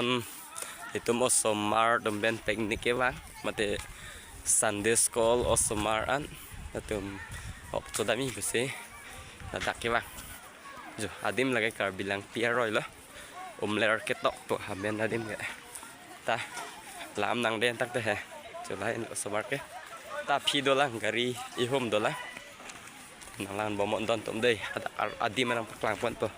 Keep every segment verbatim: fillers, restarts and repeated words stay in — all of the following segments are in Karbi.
Itum osomar atum pen picnic kevang, mate Sunday school osomar an atum ok chodami pusi ladak kevang. Jo, adim lake Karbi Langpi aroi lo. Umler ketok pu amen adim ke. Ta lam nangde tak te he. Chulai osomar ke. Ta aphi dolang, gari ihum dolang. Nanglang bomon don tum dei. Ada ar-, adim nangpaklang ponpo.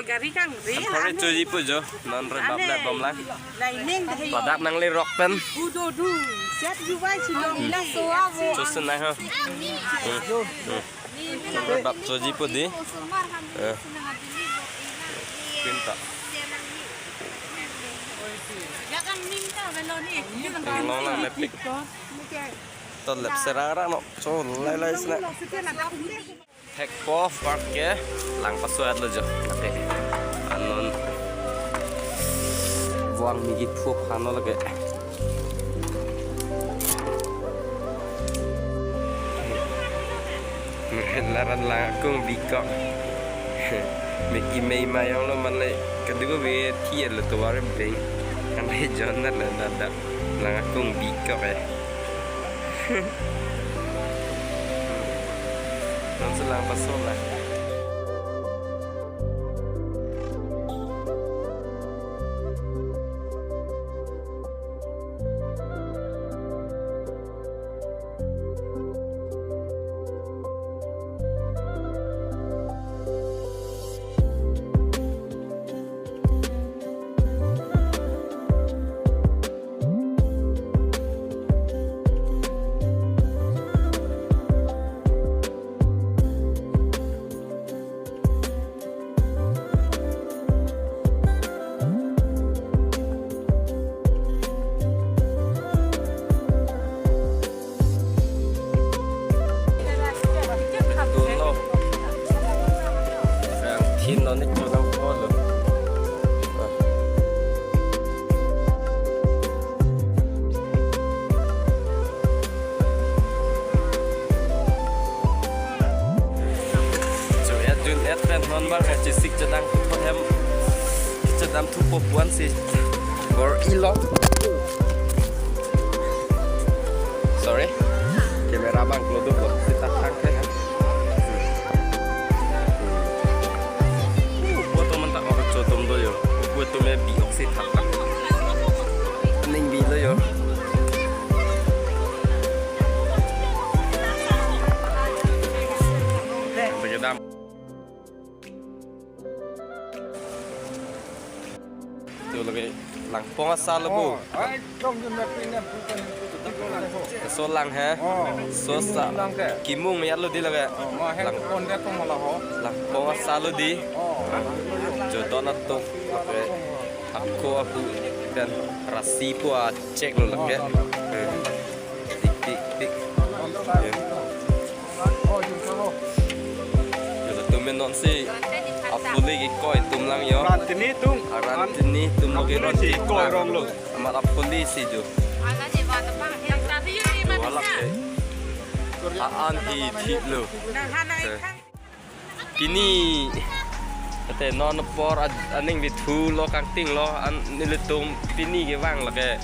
Gari kangri. Ampore choji pu jo, non rebap na bomlang. Laineng deh. Ladak nanglerok pen. Udo du. Siap juwai silong. Laso avo. Chosen na ha. Hmm. Hmm. Non rebap choji pu dei. Eh. Pinta. Nang long lang lepik. To lep serang rang no. Cho lai lai sna. Thekpo park ke lang paso-et lo jo. Lake anon vang migi phup hano lake. Laran langkung bikok. Meki mei mayong lo mane kadugo be thiel lo tovar beng. Kan he jon na la ladak langkung bikok eh. Non selang paso lah. Tunlo. Yang thin lo ni tunang polo. Cho ya jun et pen non bar ka chisik chedang thupot hem. Chedam thupo puan si. Bor ilo. Sorry. Camera bang klo duk lo. Sita thang ke ha. Buat teman tak orang chotom do yo. Buat tu me bi oksi thak. Ning bi lo yo. Begadam. Tu lagi langpong asal lo bu. Oh, ai, dong jun na pin na pu kan. So lang he. Oh, so sa. Lang ke. Kimung ya lo di lagi. Oh, ma he lang. Kon de kong mala ho. Langpong asal lo di. Oh. Joton atum. Oke. Ako aku dan rasi pu a check lo lagi. Oh, lang. Eh. Tik tik tik. Ya. Yo, latum non si apuli kikoi atum lang yo. Rantini atum. Arantini atum lo. Apuli si kikoi rong lo. Amat apuli si jo. Wala ke. Aan hi thik lo. Pini, ate non apor ad-, aning vithu lo kangting lo, an nelitum pini kevang lake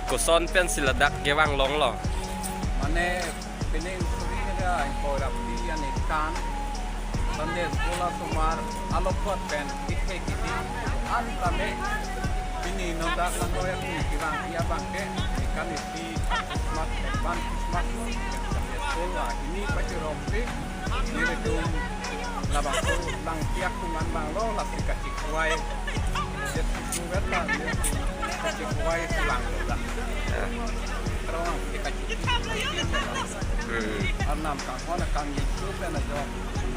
koson pen si ladak kevang long lo. Mane pini suri ada impor api anikan Sunday school asomar alokot pen ikhe kiti an kami pini non dak langkoi aku kevang ia bangke ikan isi Christmas, ban Christmas lo. Sekolah ini pasti rompik, nelitum Labang ko lang tiak tungan bang lo, lasi kachikvai. Jet kuvet bang, kachikvai pulang lo dah. Ya. Terus kachikvai. Hmm. Arnam kanghon kangni tu pen ajok.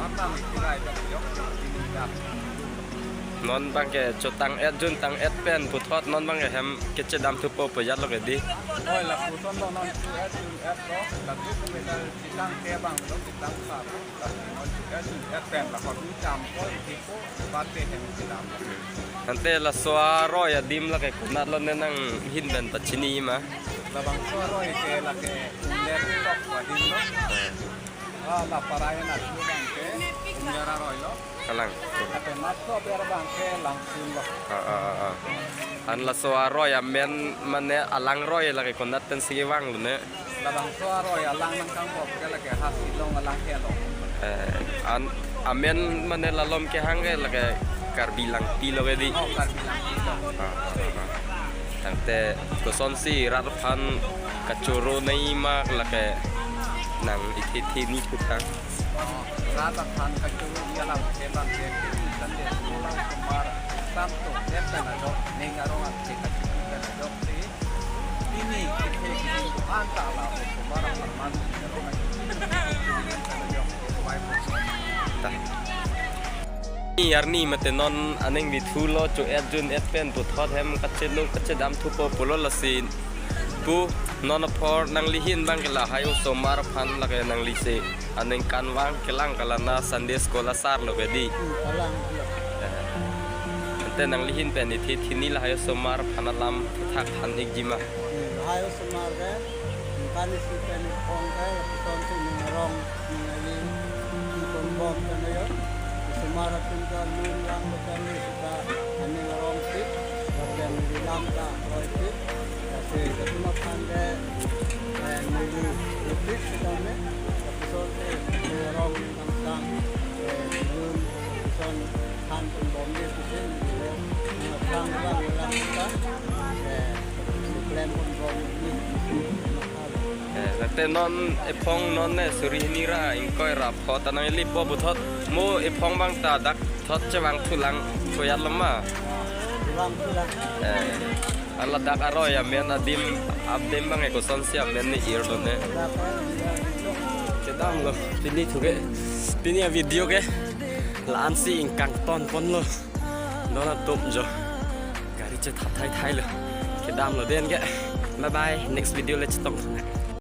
Arnam ikirai pen ajok. Ini dah. Non bang ke chotang-et jun tang-et pen puthot non bang ke hem kechedam thupo pu jat lo ke dei. Oi, lapuson lo non tu-et jun-et lo. Tapi tu meda chitang ke bang lo, chitang sa lo. Tapi non tu-et jun-et pen la ko tu cham ko iti ko bate hem chedam. Ante laso aroi adim lake konat lo ne nanghin pen pachini ma? Labangso aroi ke lake Umler tok adim lo. Ah, la parai na tu bang ke Umler aroi lo. Kalang. Tapi mat ko ber bang ke Langsun lo. Ah, ah, ah, ah. An laso aroi amen mane alangroi lake konat pensi kevang lo ne? Labangso aroi alang nangkangbop ke lake Hasilong alang ke lo. Eh, an amen mane lalom kehang ke lake Karbi Langpi lo ke dei. Oh, Karbi Langpi lo. Ah, ah, ah. Tangte kosonsi rat aphan kachoro nangji ma lake nang ithi thi ni putang. Oh, rat aphan kachoro nangji alam ke bang ke Sunday school osomar kethom to, et pen ajok, ning arong ake kachoro pen ajok si. Pini kethe kiding do-an ta la osomar apharman ning arong ake kachoro pen ajok. Ta. Ni arni mate non aning dithu lo cho-et jun-et pen puthot hem kachelo kachedam thupo pulo lasi pu non apor nanglihin bang ke lahai osomar aphan lake nanglisi aningkanvang kelang kalana Sunday school asar lo ke dei. Hmm, kalang, ya. Eh. Ante nanglihin pen ithi thi ni lahai osomar aphan alam thak than ikji ma? Hmm, lahai osomar ke, hmm, kani si pen iphong ke, lapuson si ning arong, ning aling, ning konbom pen ayo. Osomar atum ta lun lang lo kani sita aning arong si, lapen neli lam ta roi si. Lasi ketum aphan ke, eh, neli rupik sitame, lapuson si ning arong ning kangsam, eh, lun, lapuson han pen bom ni pusi neli, eh, lang lang lang ta, eh, klem pen bom ni pusi, eh, late non ephong non ne suri hini ra ingkoi ra pho ta nangli po puthot mo ephong bang ta dak thot chevang thulang koyat lo ma? Chevang thulang. Eh, ala dak aroi amen adim abdem bang ke kosonsi amen ne ir lo ne? Kedam lo. Pini thu ke, pini avideo ke la-an si ingkang ton ponlo. Non atum jo gari chethat thai thai lo. Kedam lo den ke. Bye bye. Next video le chetong.